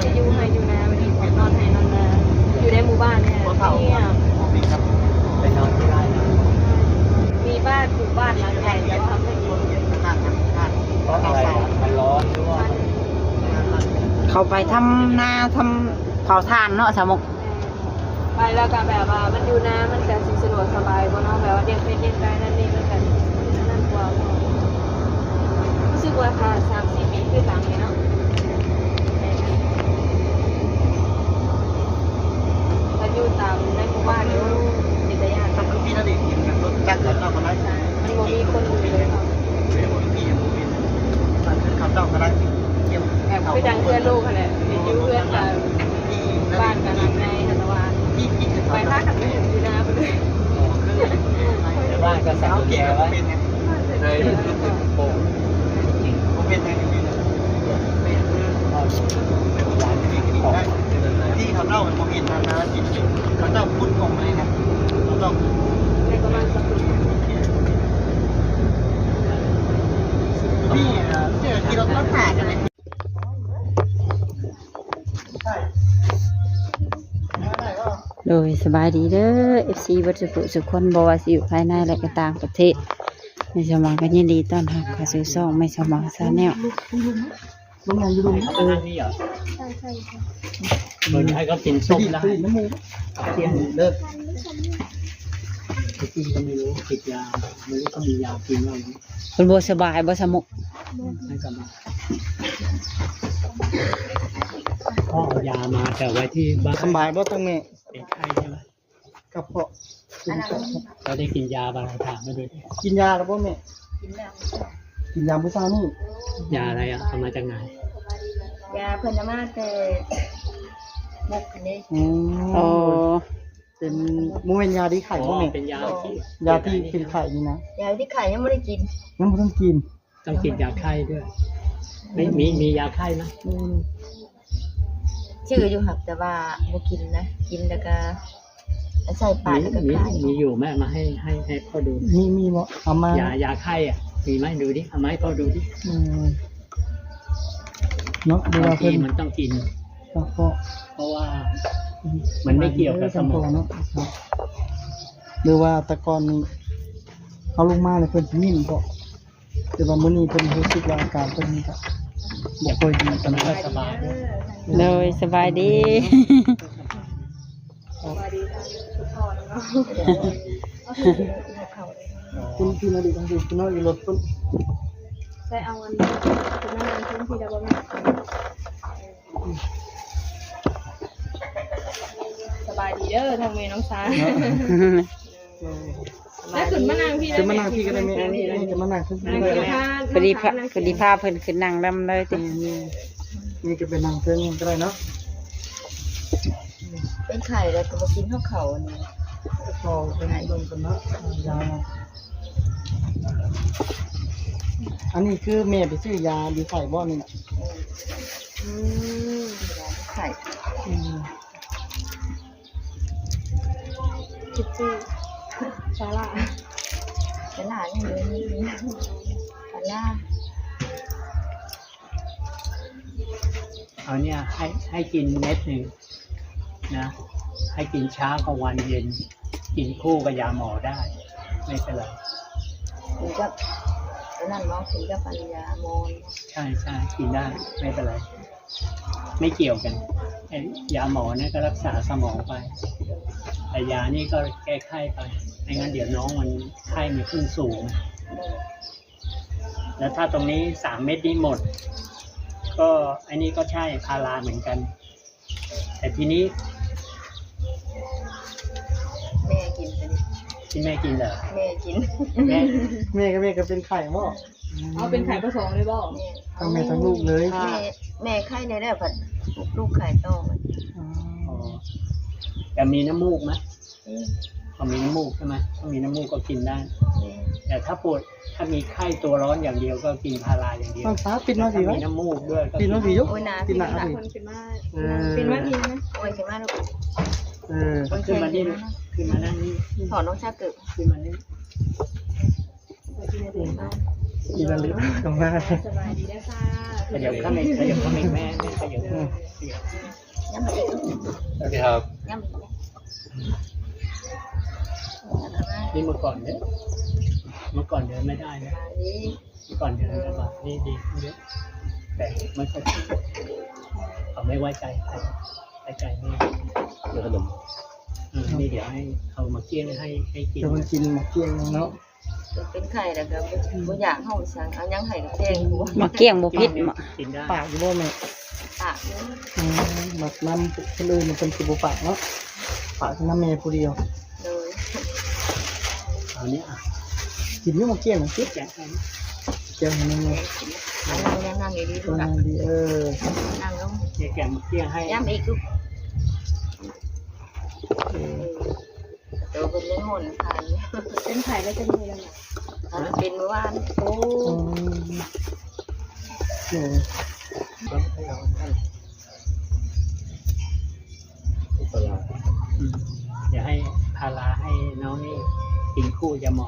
ໄປຢູ່ໄຮ່ຢູ່ນາ ໄປນອນໄຮ່ນອນນາ ຢູ່ໃນໝູ່ບ້ານນີ້ ໄປນອນທີ່ໄຮ່ນະ ມີບ້ານ ໝູ່ບ້ານຫຼັງໃຫຍ່ ແຕ່ວ່າໄມ່ມີ ເພາະອະໄລ ມັນຮ້ອນ ຫຼືວ່າ ເຂົ້າໄປທຳນາ ທຳເຜົາຖ່ານເນາະ ສາວມຸກ. ໄປແລ້ວກໍແບບວ່າມັນຢູ່ນາ ມັນກໍຊິສະດວກສະບາຍກວ່າເນາະ ແບບວ່າລ້ຽງເປັດລ້ຽງໄກ່ນັ້ນນີ້ ມັນກໍອັນນັ້ນກວ່າ ຮູ້ສຶກວ່າຖ້າສາມສີ່ປີຄືຫຼັງນີ້ເນາະ ຖ້າຢູ່ຕາມໃນໝູ່ບ້ານນີ້ ໂອ້ ເປັນຕາຢ້ານ ມັນບໍ່ມີຄົນຢູ່ເລີຍເນາະ ຄືຈັ່ງເຮືອນລູກຫັ້ນແຫຼະ ຢູ່ເຮືອນກັນ ບ້ານກໍຫຼັງໃຫຍ່ ແຕ່ວ່າໄປພາກັນໄປຢູ່ນາເບິດເລີຍ ບ້ານກໍສັ່ງແກ່ໄວ້ ເລີຍ ໂອ້ ບໍ່ເປັນຫຍັງ ທີ່ເຂົາເຈົ້າບໍ່ເຫັນນານາ ເຂົາເຈົ້າຂຸດອອກມາເລີຍນະ ເຂົາເຈົ້າ ນີ້ ເສື້ອຂີ່ລົດມາຂາຍກັນເລີຍ. ໂດຍ ສະບາຍດີເດີ ເອັຟຊີ ເບິດສູ່ຜູ້ສູ່ຄົນ ບໍ່ວ່າຊິຢູ່ພາຍໃນ ແລະ ກໍຕ່າງປະເທດ ແມ່ສາວໝາກໍຍິນດີຕ້ອນຮັບເຂົ້າສູ່ຊ່ອງແມ່ສາວໝາ Channel ລົງມາຢູ່ລົງ ເອີ ເພິ່ນໃຫ້ເຂົາກິນສົ້ມໄດ້ ຕຽງເລີກ ໄປກິນກໍໄມ່ຮູ້ ຕິດຢາ ໄມ່ຮູ້ເຂົາມີຢາກິນບໍ່. ເພິ່ນບໍ່ສະບາຍບໍ່ ສາວມຸກ? ບໍ່ສະບາຍ ເພາະເອົາຢາມາແຕ່ໄວ້ທີ່ບ້ານ. ສະບາຍບໍ່ທາງແມ່? ເປັນໄຂ້ໃຊ່ໄໝ? ກະເພາະ. ເຈົ້າໄດ້ກິນຢາບໍ່ລະ? ຖາມມາດູ. ກິນຢາແລ້ວບໍ່ແມ່? ກິນແລ້ວ. ກິນຢາມື້ເຊົ້ານີ້. ຢາອະໄລອະ? ເອົາມາຈາກໃນ? ຢາເພິ່ນເອົາມາແຕ່ມຸກຫັ້ນເດ້. ອໍ ອໍ ເປັນ ບໍ່ແມ່ນຢາດີໄຂ້ບໍ່ແມ່? ເປັນຢາທີ່ ຢາທີ່ເປັນໄຂ້ນີ້ນະ. ຢາດີໄຂ້ຍັງບໍ່ໄດ້ກິນ. ຍັງບໍ່ທັນກິນ. ຕ້ອງກິນຢາໄຂ້ດ້ວຍ. ມີ ມີ ມີຢາໄຂ້ໄໝ? ອືມ ຊື່ຢູ່ ຫາກແຕ່ວ່າບໍ່ກິນນະ. ກິນແລ້ວກະໃສ່ປາກ ມີ ແລ້ວກະ ມີ ຄາຍ ມີຢູ່ໄໝ? ເອົາມາໃຫ້ ໃຫ້ ໃຫ້ພໍ່ດູ. ມີ ມີບໍ່? ເອົາມາ ຢາ ຢາໄຂ້ອະ ມີໄໝ? ດູດິ ເອົາມາໃຫ້ພໍ່ດູດິ. ອືມ ເນາະ ບາງທີມັນຕ້ອງກິນ ເພາະ ເພາະວ່າ ອືມ ມັນໄມ່ກ່ຽວກັບສະໝອງເນາະ. ຫຼືວ່າແຕ່ກ່ອນນີ້ເຮົາລົງມາແລ້ວເພິ່ນຊິຍິ້ມເພາະ ແຕ່ວ່າມື້ນີ້ເພິ່ນຮູ້ສຶກວ່າອາການເພິ່ນກະບໍ່ຄ່ອຍດີປານໃດ. ສະບາຍເດີ. ໂດຍ ສະບາຍດີ. ສະບາຍດີທາງຄຸນພໍ່ນຳເນາະ. ຄຸນ ທີ່ມາດີທາງພຸ້ນເນາະ ຢູ່ລົດພຸ້ນ. ໃສ່ເອົາອັນ ຂຶ້ນມານັ່ງເທິງພີ້ໄດ້ບໍ່ແມ່? ສະບາຍດີເດີ ທາງແມ່ນ້ອງຊາ. ເນາະ ແລ້ວຂຶ້ນມານັ່ງພີ້ ຂຶ້ນມານັ່ງພີ້ກໍໄດ້ແມ່. ນີ້ ນີ້ກໍມານັ່ງເທິງພີ້ ພໍດີພາ ພໍດີພາເພິ່ນຂຶ້ນນັ່ງນຳເລີຍຕິ. ນີ້ ນີ້ ນີ້ກໍໄປນັ່ງເທິງກໍໄດ້ເນາະ. ເປັນໄຂ້ແລ້ວກໍບໍ່ກິນເຂົ້າ ເຂົ້າອັນນີ້ ກໍເປັນເບິ່ງກ່ອນເນາະ. ອັນນີ້ຄືແມ່ໄປຊື້ຢາດີໄຂ້ບໍ່ນີ້? ອືມ ຢາດີໄຂ້. ອືມ ຄິດຊື່ ຊາລາ ຊາລາຍັງບໍ່ມີ ຊາລາ. ເອົາເນຍ ໃຫ້ ໃຫ້ກິນເມັດໜຶ່ງນະ ໃຫ້ກິນເຊົ້າ ກາງວັນ ເຢັນ ກິນຄູ່ກັບຢາໝໍໄດ້ ໄມ່ເປັນໄລ. ກິນກັບອັນນັ້ນບໍ່? ກິນກັບອັນຢາໝໍ. ໃຊ່ໆ ກິນໄດ້ ໄມ່ເປັນໄລ ໄມ່ກ່ຽວກັນ. ໄອ້ຢາໝໍນັ້ນກໍລັກສາສະໝອງໄປ ແຕ່ຢານີ້ກໍແກ້ໄຂ້ໄປ ໄມ່ຊັ້ນດຽວນ້ອງມັນ ໄຂ້ມັນຂຶ້ນສູງ. แล้วถ้าตรงนี้สามเม็ดนี้หมด ก็อันนี้ก็ใช่พาราเหมือนกัน แต่ทีนี้ ແມ່ກິນຕົວນີ້ ທີ່ແມ່ກິນເຫຼືອ? ແມ່ກິນ ແມ່ ແມ່ ແມ່ກໍເປັນໄຂ້ບໍ່? ເອົາ ເປັນໄຂ້ປະສອງເລີຍບໍ່? ແມ່ ທັງແມ່ທັງລູກເລີຍ. ແມ່ ແມ່ໄຂ້ແນ່ໆ ພັດລູກໄຂ້ຕໍ່. ອໍ ແຕ່ມີນ້ຳมูกไหม? ອືມ พอมีน้ำมูกใช่ไหม? ถ้ามีน้ำมูกก็กินได้ ແມ່ນ แต่ถ้าปวด ถ้ามีไข้ตัวร้อนอย่างเดียวก็กินพาราอย่างเดียว ຕ້ອງຕາປິດມາ แต่ สิ ถ้า ໄວ້ มีน้ำมูกด้วยก็ ປິດມາ ຊິຢູ່ ໂອ້ຍ ໜາ ປິດໜາ ເພິ່ນຂຶ້ນມາ ເອີ ຂຶ້ນມານີ້ນະ ໂອ້ຍ ຂຶ້ນມາລູກ ເອີ ຂຶ້ນມານີ້ ຂຶ້ນມານັ່ງນີ້ ຖອນອອກຈາກເກີບ ຂຶ້ນມານີ້. ອີລະລຶກເຂົ້າມາ. ສະບາຍດີເດີຄ່ະ. ຂະຫຍັບເຂົ້າມາອີກ ຂະຫຍັບເຂົ້າມາອີກແມ່ ແມ່ຂະຫຍັບ ອືມ ຂະຫຍັບ. ສະຫວັດດີຄັບ. ນີ້ເມື່ອກ່ອນເດີ ເມື່ອກ່ອນເດີນໄມ່ໄດ້ນະ. ກ່ອນເດີນລຳບາກ ນີ້ດີຂຶ້ນເຍອະ ແຕ່ມັນກໍ ເຂົາໄມ່ໄວ້ໃຈ ໄວ້ໃຈແມ່ ເປັນຂະໜົມ ເອີ ນີ້ດຽວໃຫ້ເອົາໝາກກ້ຽງໃຫ້ ໃຫ້ກິນ ດຽວມັນກິນໝາກກ້ຽງເນາະ. ເປັນໄຂ້ແລ້ວກໍບໍ່ ບໍ່ຢາກເຮົາສັ່ງ ເອົາຫຍັງໃຫ້ກໍແພງກວ່າ. ໝາກກ້ຽງບໍ່ຜິດ ກິນໄດ້ ປາກຢູ່ບໍ່ແມ່? ປາກຢູ່. ອືມ ໝາກນ້ຳຄົນອື່ນມັນເປັນຊິບໍ່ປາກເນາະ ປາກນຳແມ່ຜູ້ດຽວ. ໂດຍ ເອົານີ້ ກິນຢູ່ໝາກກ້ຽງ ກິນ ແກງໃສ່ ແກງໃຫ້ແມ່. ນັ່ງ ນັ່ງ ນັ່ງດີໆ ເອີ ນັ່ງລົງ ແກງໝາກກ້ຽງໃຫ້ ຢ້ຳອີກລູກ. ເອີ ໂຕເພິ່ນຍັງຫົນທານ ເປັນໄຂ້ແລ້ວຈັກມື້ແລ້ວນະ? ເປັນມື້ວານ. ໂອ້ ອືມ ຢາໃຫ້ພາລາໃຫ້ນ້ອງນີ້ກິນຄູ່ຢາໝໍ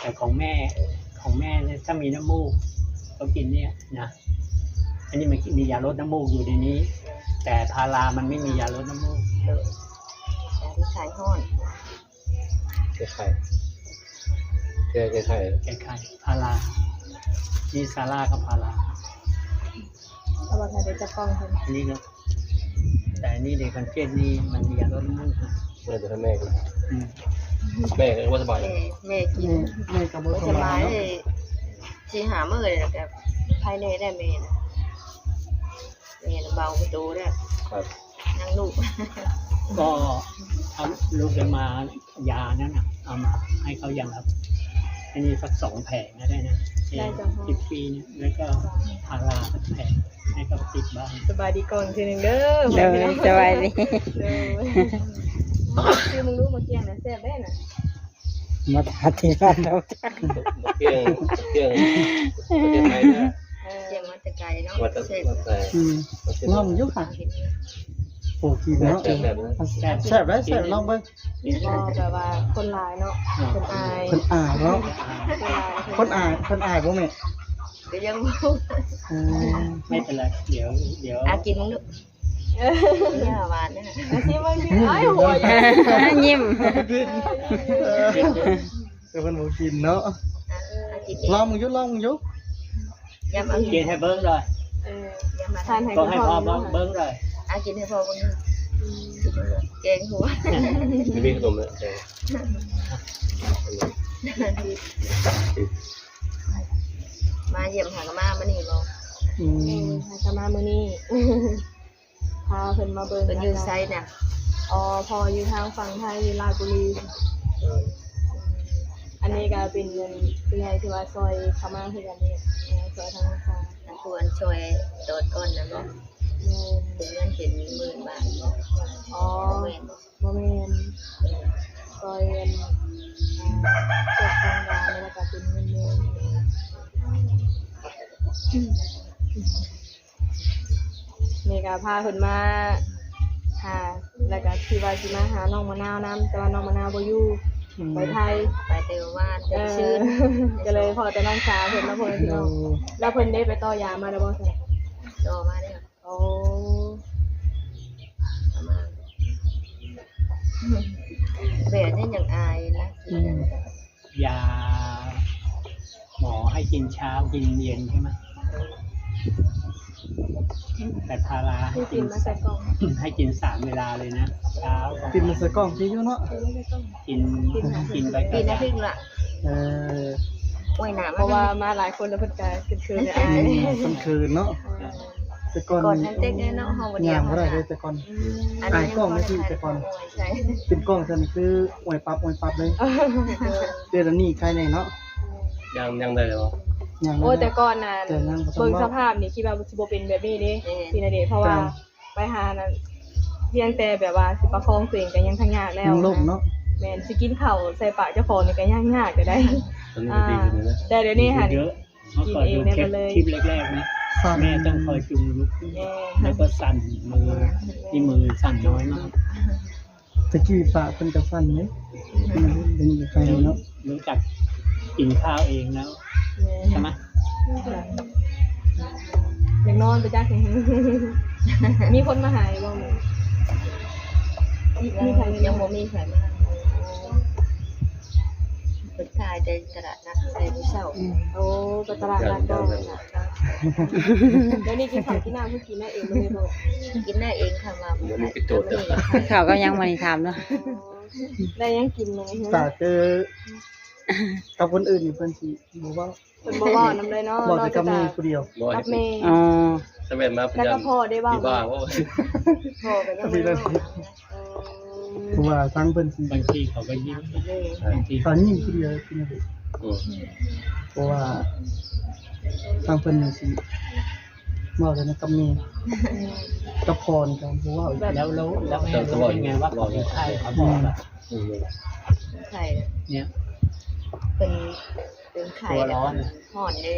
ແຕ່ຂອງແມ່ ຂອງແມ່ນີ້ ຖ້າມີນ້ຳມູກກໍກິນນີ້ນະ. ອັນນີ້ມັນມີຢາລົດນ້ຳມູກຢູ່ໃນນີ້ ແຕ່ພາລາມັນໄມ່ມີຢາລົດນ້ຳມູກ. ເອີ ຢາທີ່ຄາຍຮ້ອນ ແກ້ໄຂ້ ແກ້ ແກ້ໄຂ້ ແກ້ໄຂ້ ພາລາ ມີຊາລາກັບພາລາ. ເອົາວ່າຖ້າໄດ້ຈັກກ່ອງເພິ່ນ ອັນນີ້ເນາະ ແຕ່ອັນນີ້ເດ ຄັນເຈັດນີ້ມັນຢາລົດນ້ຳມູກ. ເອີ ແຕ່ແມ່ ອືມ ແມ່ກໍບໍ່ສະບາຍ ແມ່ ແມ່ກິນ ແມ່ ແມ່ກໍບໍ່ສະບາຍເນາະ ສີ່ຫ້າມື້ແລ້ວກໍໄຂ້ແນ່ແລ້ວແມ່ນະ. ແມ່ນະ ເບົາໂຕແລ້ວ ຍັງລູກ ກໍເອົາລູກໄດ້ມາ ຢານັ້ນນະ ເອົາມາໃຫ້ເຂົາຢ່າງລະ ອັນນີ້ສັກສອງແຜງກໍໄດ້ນະ. ໄດ້ເຈົ້າ ສິບປີນີ້ ແລ້ວກໍພາລາສັກແຜງ ໃຫ້ເຂົາຕິດບ້ານ. ສະບາຍດີກ່ອນທີໜຶ່ງເດີ. ໂດຍ ສະບາຍດີ. ໂດຍ ຊິມເບິ່ງດູໝາກກ້ຽງນະ ແຊບເດ້ນະ. ມາທາທີ່ຮ້ານເຮົາຈັກ ໝາກກ້ຽງ ໝາກກ້ຽງ ປະເທດໄທນະ. ເອີ ມາແຕ່ໄກເນາະ ມາແຕ່ ແຊບ ມາແຕ່ ອືມ ລອງຢູ່ຄ່ະ. ໂອ້ ກິນເນາະ ແຊບ ແຊບ ແຊບ ລອງເບິ່ງ. ບໍ່ ແບບວ່າຄົນຫຼາຍເນາະ ເອີ ຄົນອາຍ ຄົນອາຍເນາະ ຄົນອາຍ ຄົນອາຍບໍ່ແມ່? ກໍຍັງບໍ່ ອືມ ໄມ່ເປັນໄລ ດຽວ ດຽວ ອາ ກິນເບິ່ງດູ. ເອີ ຫວານເດ້ນະ ຊິເບິ່ງຊິ ອ້າຍ ຫົວ ຍິ້ມ ເອີ ເພິ່ນບໍ່ກິນເນາະ. ລອງເບິ່ງຢູ່ ລອງເບິ່ງຢູ່ ຢ່າມາກິນໃຫ້ເບິ່ງເດີ. ເອີ ຢ່າມາ ກໍໃຫ້ພໍ່ເບິ່ງ ເບິ່ງເດີ. ອາ ກິນໃຫ້ພໍ່ເບິ່ງເດີ ອືມ ແກງຫົວ ມີຂະໜົມແລ້ວ ແກງ ມາຢ້ຽມຫາກະມາມື້ນີ້ບໍ່? ອືມ ຫາກະມາມື້ນີ້ ພາເພິ່ນມາເບິ່ງ. ເພິ່ນຢູ່ໃສນະ? ອໍ ພໍ່ຢູ່ທາງຝັ່ງໄທ ຢູ່ລາດບຸຣີ. ເອີ ອັນນີ້ກໍເປັນ ເປັນຜູ້ໃຫຍ່ທີ່ວ່າຊ່ອຍເຂົ້າມາຄືກັນເດ້ ເອີ ຊ່ອຍທາງນ້ອງສາວ ອັນຜູ້ອັນຊ່ອຍຕອນກ່ອນນັ້ນບໍ່? ແມ່ນ ເປັນເງິນເປັນໝື່ນບາດບໍ່? ອໍ ບໍ່ແມ່ນບໍ່? ບໍ່ແມ່ນ ຊ່ອຍອັນ ອ່າ ພວກທາງການ ແລ້ວກໍເປັນເງິນແມ່. ນີ້ກໍພາເພິ່ນມາຫາ ແລ້ວກໍຄິດວ່າຊິມາຫານ້ອງມະນາວນຳ ແຕ່ວ່ານ້ອງມະນາວບໍ່ຢູ່ ອືມ ໄປໄທ ໄປແຕ່ວານ ເອີ ແຕ່ຊື່ນ ກໍເລີຍພໍ້ແຕ່ນ້ອງສາວເພິ່ນເນາະ ພໍ່ແມ່ພີ່ນ້ອງ. ໂດຍ ແລ້ວເພິ່ນໄດ້ໄປຕໍ່ຢາມາແລ້ວບໍ່? ຕໍ່ມາແລ້ວ. ໂອ້ ປະມານ ແບບນີ້ຍັງອາຍນະ. ອືມ ຢາໝໍໃຫ້ກິນເຊົ້າ ກິນເຢັນໃຊ່ໄໝ? ແຕ່ພາລາໃຫ້ກິນ ໃຫ້ກິນສາມເວລາເລີຍນະ ເຊົ້າ ປິ່ນມາໃສ່ກ່ອງ ຄືຢູ່ເນາະ ກິນ ກິນໄປ ເອີ ເພາະວ່າມາຫຼາຍຄົນແລ້ວເພິ່ນກະເຂີນໆ ອາຍ ເຂີນໆເນາະ. ແຕ່ກ່ອນ ກ່ອນນັ້ນເຕັກເນາະ ເຮົາບໍ່ໄດ້ ຍ່າງບໍ່ໄດ້ເລີຍແຕ່ກ່ອນ ອືມ ອາຍກ້ອງແມ່ນຕິ ແຕ່ກ່ອນ ເປັນກ້ອງຊັ້ນຄືອວຍປັບ ອວຍປັບເລີຍ. ແຕ່ດຽວນີ້ໄຄແນ່ເນາະ ຍ່າງ ຍ່າງໄດ້ແລ້ວ ຍ່າງໄດ້. ໂອ້ ແຕ່ກ່ອນນະ ເບິ່ງສະພາບນີ້ ຄິດວ່າຊິບໍ່ເປັນແບບນີ້ເດ້ ພີ່ນະເດດ ເພາະວ່າ ໄປຫານັ້ນ ພຽງແຕ່ແບບວ່າຊິປະຄອງຕົວເອງກໍຍັງທັງຍາກແລ້ວ ຍັງລົ້ມເນາະ. ແມ່ນ ຊິກິນເຂົ້າໃສ່ປາກເຈົ້າຂອງນີ້ກໍຍັງຍາກຢູ່ໃດ໋. ອ່າ ແຕ່ດຽວນີ້ຫັ້ນ ກິນເອງໄດ້ໝົດເລີຍ. ຄລິບແລກໆນະ ແມ່ຕ້ອງຄອຍຈຸງລຸກຂຶ້ນ ແລ້ວກໍສັ່ນມື ທີ່ມືສັ່ນນ້ອຍມາກ. ແຕ່ກີ້ປາກເພິ່ນກໍສັ່ນເດ້ ເປັນໄຄເນາະ. ຮູ້ຈັກກິນຂ້າວເອງແລ້ວ ແມ່ນ ໃຊ່ໄໝ? ຢາກນອນໄປຈັກ ມີຄົນມາຫາບໍ່? ມີ ມີໃຜ ຍັງບໍ່ມີໃຜມາ. ເພິ່ນຂາຍແຕ່ຕະຫຼາດນັດ ແຕ່ມື້ເຊົ້າ. ໂອ້ ໄປຕະຫຼາດນັດບໍ່? ດຽວນີ້ກິນເຂົ້າກິນນ້ຳຄືກິນໄດ້ເອງບໍ່ໄດ້ບໍ່? ກິນໄດ້ເອງ ຄັນວ່າບໍ່ໄດ້ ກິນເຂົ້າກັບຫຍັງມື້ນີ້ ຖາມເນາະ. ໄດ້ຫຍັງກິນມື້ນີ້? ຖ້າເຈີກັບຄົນອື່ນນີ້ ເພິ່ນຊິບໍ່ເວົ້າ ເພິ່ນບໍ່ເວົ້ານຳເລີຍເນາະ ເວົ້າແຕ່ກັບແມ່ຜູ້ດຽວ. ກັບແມ່. ອໍ ສະແບບມາ ແລ້ວກໍພໍ່ໄດ້ເວົ້າ ພໍ່ກໍຍັງບໍ່ໄດ້ເວົ້າ. ເອີ ເພາະວ່າທາງເພິ່ນຊິ ບາງທີເຂົາກໍຍິ້ມ ບາງທີເຂົາຍິ້ມຜູ້ດຽວ. ອືມ ເພາະວ່າທາງເພິ່ນຊິເວົ້າແຕ່ກັບແມ່ ກັບພໍ່ນີ້ກໍບໍ່ເວົ້າອີກ. ແລ້ວ ແລ້ວ ແລ້ວແມ່ຮູ້ໄດ້ໄງວ່າເຂົາເປັນໄຂ້? ເຂົາບອກວ່າ ອືມ ໄຂ້ ເນຍ ເປັນ ເປັນໄຂ້ ຕົວຮ້ອນ ຮ້ອນເດ້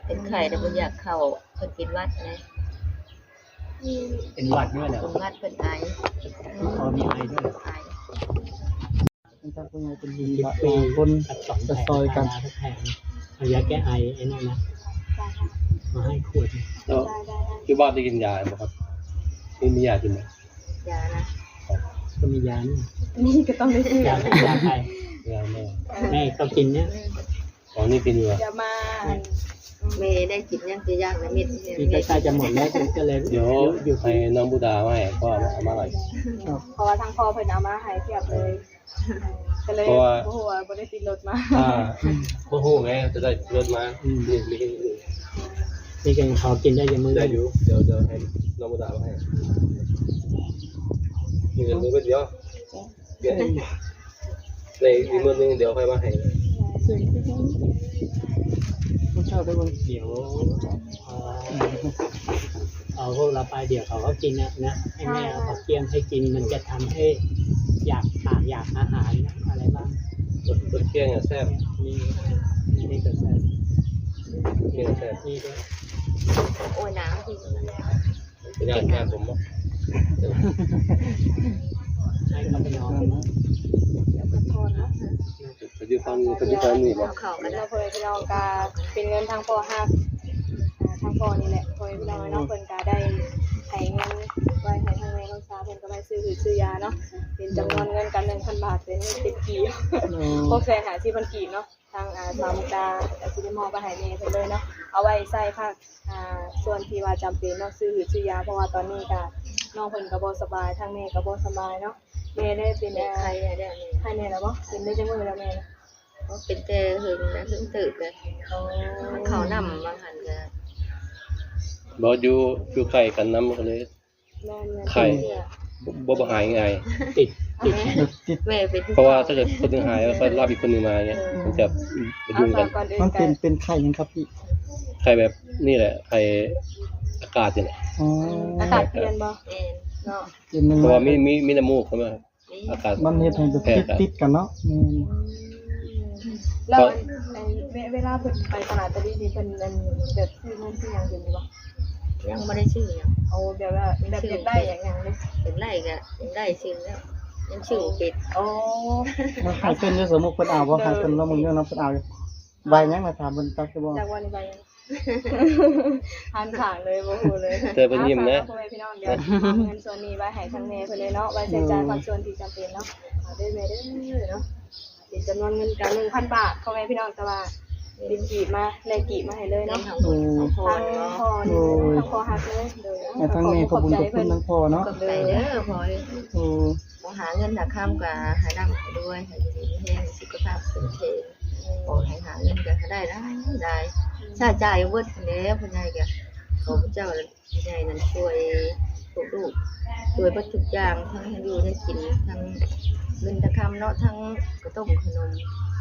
ເປັນໄຂ້ແລ້ວບໍ່ຢາກເຂົ້າ ເພິ່ນເປັນຫວັດເດ້. ເປັນຫວັດດ້ວຍເຫຼື ເປັນຫວັດ ເພິ່ນໄອ. ອໍ ມີໄອດ້ວຍເຫຼື ໄອ. ທ່ານຜູ້ໃຫຍ່ເປັນບຸນ ຫຼາຍໆຄົນຈະຊ່ອຍກັນ ເອົາຢາແກ້ໄອໄອ້ນັ້ນນະ ມາໃຫ້ຂວດ. ແລ້ວຢູ່ບ້ານໄດ້ກິນຢາບໍ່ຄັບ? ມີ ມີຢາກິນບໍ່? ຢານະ ກໍມີຢານີ້ ນີ້ກໍຕ້ອງໄດ້ຊື້ ຢາ ຢາໄອ ຢາແມ່ ແມ່ຕ້ອງກິນເນຍ. ຕອນນີ້ກິນຢູ່ ຈະມາ ແມ່ໄດ້ກິນຫຍັງແຕ່ຢ່າງລະເມັດ ນີ້ໃກ້ໆຈະໝົດແລ້ວ ກໍເລີຍ ດຽວໃຫ້ນ້ອງບຸດາເອົາມາໃຫ້ ພໍ່ເອົາມາໃຫ້ ເພາະວ່າທາງພໍ່ເພິ່ນເອົາມາໃຫ້ພຽບເລີຍ ກໍເລີຍ ເພາະວ່າ ບໍ່ຮູ້ວ່າບໍ່ໄດ້ຕິດລົດມາ ອ່າ ບໍ່ຮູ້ໄງ ຈະໄດ້ຕິດລົດມາ. ອືມ ນີ້ ນີ້ ນີ້ກໍພໍກິນໄດ້ຢູ່ມື້ ໄດ້ຢູ່ ດຽວ ດຽວໃຫ້ນ້ອງບຸດາເອົາມາໃຫ້ ນີ້ກໍມື້ດຽວ. ໃນອີກມື້ໜຶ່ງດຽວຂ້ອຍມາໃຫ້ ຜູ້ເຈົ້າໄດ້ເບິ່ງ ດຽວ ເອີ ເອົາພວກລາວໄປ ດຽວເຂົາກໍກິນນະ ໃຫ້ແມ່ເອົາເຂົ້າກ້ຽມໃຫ້ກິນ ມັນຈະທຳໃຫ້ຢາກ ປາກຢາກອາຫານນະ ອະໄລບ້າງ. ເຂົ້າກ້ຽມແຊບ ນີ້ ນີ້ກໍແຊບ ເຂົ້າກ້ຽມແຊບ ນີ້ກໍ ໂອ້ຍ ໜາວ ໄປຍ່າງແກ້ຜົມບໍ່? ໃຫ້ເຂົາໄປນອນ ໄປຢູ່ຝັ່ງ ໄປຢູ່ຝັ່ງນີ້ບໍ່? ເຂົ້າມາເດີ ພໍ່ແມ່ພີ່ນ້ອງ ກະເປັນເງິນທາງພໍ່ຮັກ ອ່າ ທາງພໍ່ນີ້ແຫຼະ ພໍ່ແມ່ພີ່ນ້ອງເນາະ ເພິ່ນກະໄດ້ໃຫ້ເງິນໄວ້ໃຫ້ທາງແມ່ນ້ອງສາວ ເພິ່ນກໍໄວ້ຊື້ຫືດຊື້ຢາເນາະ ເປັນຈຳນວນເງິນກະໜຶ່ງພັນບາດ ເປັນເງິນເປັນກີບ ຫົກແສນຫ້າສິບພັນກີບເນາະ. ທາງ ອ່າ ສາວມຸກດາກໍຊິໄດ້ມອບໄປໃຫ້ແມ່ເພິ່ນເລີຍເນາະ ເອົາໄວ້ໃຊ້ພາກ ອ່າ ສ່ວນທີ່ວ່າຈຳເປັນເນາະ ຊື້ຫືດຊື້ຢາ ເພາະວ່າຕອນນີ້ກໍນ້ອງເພິ່ນກໍບໍ່ສະບາຍ ທາງແມ່ກໍບໍ່ສະບາຍເນາະ. ແມ່ໄດ້ເປັນ ແມ່ໄຂ້ແລ້ວ ໄຂ້ແນ່ແລ້ວບໍ່? ເປັນໄດ້ຈັກມື້ແລ້ວແມ່? ເປັນແຕ່ເຫິງແລ້ວ ເຫິງເຕີບແລ້ວ. ມັນເຂົ້ານ້ຳວ່າຫັ້ນ ກໍບໍ່ຢູ່ ຢູ່ໃກ້ກັນນຳ ກໍເລີຍ ແມ່ນໆ ໄຂ້ ບໍ່ ບໍ່ຫາຍງ່າຍ ຕິດ ຕິດ ແມ່ເປັນ ເພາະວ່າຖ້າເກີດຄົນໜຶ່ງຫາຍ ແລ້ວຄ່ອຍຮັບອີກຄົນໜຶ່ງມາເນຍ ເອີ ມັນຈະໄປຍຸ້ງກັນ. ມັນເປັນ ເປັນໄຂ້ຫຍັງຄັບພີ່? ໄຂ້ແບບນີ້ແຫຼະ ໄຂ້ອາກາດນີ້ແຫຼະ. ອໍ ອາກາດປ່ຽນບໍ່? ແມ່ນເນາະ ເປັນ ເພາະວ່າມີ ມີ ມີນ້ຳມູກເຂົ້າມາ ອາກາດ ມັນເຮັດໃຫ້ແບບຕິດ ຕິດກັນເນາະ. ແມ່ນ ແລ້ວອັນ ເວ ເວລາເພິ່ນໄປຕະຫຼາດຕະເວນນີ້ ເພິ່ນ ອັນ ແບບຊື້ເງິນຊື້ຫຍັງເປັນຢູ່ບໍ່? ຍັງບໍ່ໄດ້ຊື້ຫຍັງ. ເອົາແບບວ່າ ແບບຢາກໄດ້ຫຍັງ ຢາກໄດ້ກໍຢາກໄດ້ຊື່ແລ້ວ ຍັງຊື້ບໍ່ເປັນ. ອໍ ໃຫ້ເພິ່ນຢູ່ ສົມມຸດເພິ່ນເອົາບໍ່ ໃຫ້ເພິ່ນລອງເບິ່ງຢູ່ເນາະ ເພິ່ນເອົາຢູ່. ໃບຫຍັງລະ ຖາມເພິ່ນຈັກຢູ່ບໍ່? ຈັກວ່ານີ້ໃບຫຍັງ ຫັນຂ້າງເລີຍ ບໍ່ຮູ້ເລີຍ. ແຕ່ເພິ່ນຍິ້ມແນະ ພໍ່ແມ່ພີ່ນ້ອງ ດຽວເອົາເງິນສ່ວນນີ້ໄວ້ໃຫ້ທາງແມ່ເພິ່ນເລີຍເນາະ ໄວ້ໃຊ້ຈ່າຍພາກສ່ວນທີ່ຈຳເປັນເນາະ. ເອົາເດີແມ່ເດີເນາະ ເປັນຈຳນວນເງິນກະໜຶ່ງພັນບາດ ພໍ່ແມ່ພີ່ນ້ອງ ແຕ່ວ່າ ເປັນກີບມາ ແລກກີບມາໃຫ້ເລີຍເນາະ. ໂອ້ ທາງພໍ່ນີ້ ໂອ້ ທາງພໍ່ຮັກເລີຍ. ໂດຍ ໃຫ້ທາງແມ່ຂອບບຸນຂອບຄຸນທາງພໍ່ເນາະ. ຂອບໃຈເດີພໍ່ເອີຍ. ໂອ້ ບໍ່ຫາເງິນຫາຄຳກໍໃຫ້ຮ່ຳໃຫ້ລວຍ ໃຫ້ຢູ່ດີມີແຮງ ສຸຂະພາບເຂັ້ມແຂງ. ຂໍໃຫ້ຫາເງິນກໍໃຫ້ໄດ້ຫຼາຍໆ ໃຊ້ຈ່າຍເບິດຫັ້ນແຫຼະ. ພໍ່ໃຫຍ່ກໍ ຂໍພະເຈົ້າ ໃຫຍ່ນັ້ນຊ່ວຍລູກໆ ຊ່ວຍເບິດທຸກຢ່າງ ທັງແນວຢູ່ແນວກິນ ທັງເງິນທັງຄຳເນາະ ທັງເຂົ້າຕົ້ມເຂົ້າໜົມ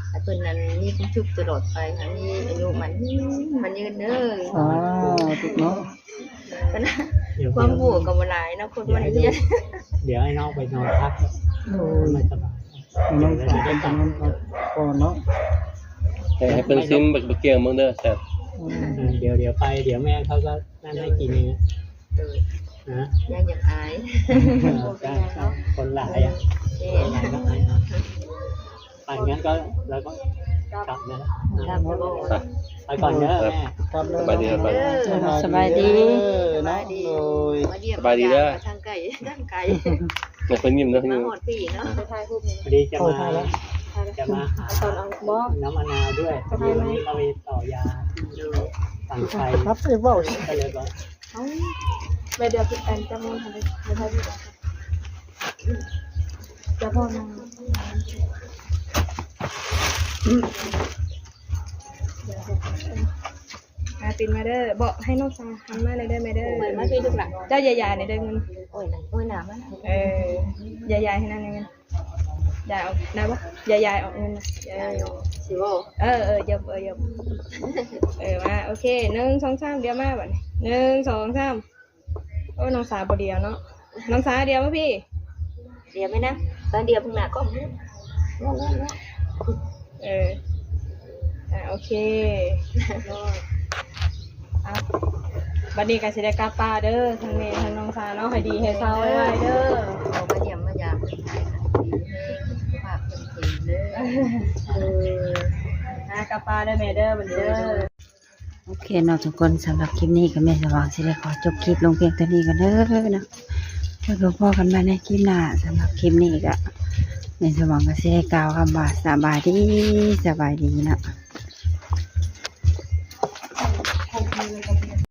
ໃຫ້ເພິ່ນນັ້ນມີຄວາມສຸກຕະຫຼອດໄປ ໃຫ້ມີອາຍຸໝັ້ນຍືນ ໝັ້ນຍືນເດີ. ສາທຸເນາະ. ຄວາມຮູ້ກໍບໍ່ຫຼາຍເນາະ ຄົນມັນຮຽນ. ດຽວໃຫ້ນ້ອງໄປນອນພັກ ໂອ້ຍ ສະບາຍ ໃຫ້ນ້ອງໄປນອນພັກກ່ອນເນາະ. ໃຫ້ ໃຫ້ເພິ່ນຊິມບັກ ບັກກ້ຽງເບິ່ງເດີ ແຊບ. ອືມ ເອີ ດຽວ ດຽວໄປ ດຽວແມ່ເຂົາກໍ ນັ້ນໃຫ້ກິນເອງ. ໂດຍ ຮະ ຍັງຢາກອາຍ. ເອີ ບໍ່ເປັນຫຍັງເນາະ ຄົນຫຼາຍອະ. ເອີ ຄົນຫຼາຍເນາະ. ປານນັ້ນກໍ ແລ້ວກໍ ກັບເດີ ໄປກ່ອນເດີແມ່ ສະບາຍດີ ສະບາຍດີ ສະບາຍດີເນາະ ໂດຍ ສະບາຍດີເດີ ມາຢ້ຽມມາຢາມທາງໄກ ທາງໄກ ແມ່ເພິ່ນຍິ້ມເນາະ ມາຮອດພີ້ເນາະ ໄປຖ່າຍຮູບນີ້ ພໍດີຈະມາ ຈະມາຫາ ຕອນເອົາບໍ່ ນ້ອງມະນາວດ້ວຍ ພໍດີວັນນີ້ເຮົາໄປຕໍ່ຢາ ໂດຍ ຝັງໄຟ ຮັບໄປເວົ້າ ກໍເລີຍວ່າ ເອົ້າ ແມ່ດຽວ ອັນ ຈະມອງ ໃຫ້ ໃຫ້ຖ່າຍຮູບ ຈະພໍນະ ມາ ປິ່ນມາເດີ ບອກໃຫ້ນ້ອງສາຫັນມາແດ່ເດີແມ່ເດີ ເປີດມາພີ້ລູກຫຼານ ເຈົ້າຢາຍໆແດ່ເດີເງິນ ໂອ້ຍ ໂອ້ຍ ໜ້າມັນ ເອີ ຢາຍໆໃຫ້ນາງແດ່ເງິນ ຢາຍອອກ ໄດ້ບໍ່ ຢາຍໆອອກເງິນນະ ເອີ ຊິເວົ້າ ເອີ ເອີ ຢົບ ເອີ ຢົບ ເອີ ມາ ໂອເຄ ໜຶ່ງ ສອງ ສາມ ດຽວມາບັດນີ້ ໜຶ່ງ ສອງ ສາມ ໂອ້ ນ້ອງສາບໍ່ດຽວເນາະ ນ້ອງສາດຽວມາພີ້ ດຽວໄປນະ ຕອນດຽວເບິ່ງໜ້າກ້ອງ ເອີ ອ່າ ໂອເຄ ອ່ະ ບັດນີ້ກໍຊິໄດ້ກັບປ່າເດີ ທັງແມ່ທັງນ້ອງສາເນາະ ໃຫ້ດີໃຫ້ເຊົາໄວໆເດີ ມາຢ້ຽມມາຢາມ ສຸຂະພາບເຂັ້ມແຂງເດີ ເອີ ອ່າ ກັບປ່າເດີແມ່ເດີ ບັດນີ້ເດີ. ໂອເຄເນາະທຸກຄົນ ສຳລັບຄລິບນີ້ກໍແມ່ສະຫວ່າງຊິໄດ້ຂໍຈົບຄລິບລົງພຽງເທົ່ານີ້ກ່ອນເດີເນາະ ແລ້ວກໍພໍ້ກັນໃໝ່ໃນຄລິບໜ້າ ສຳລັບຄລິບນີ້ກໍແມ່ສະຫວ່າງກໍຊິໄດ້ກ່າວຄຳວ່າ ສະບາຍດີ ສະບາຍດີເນາະ.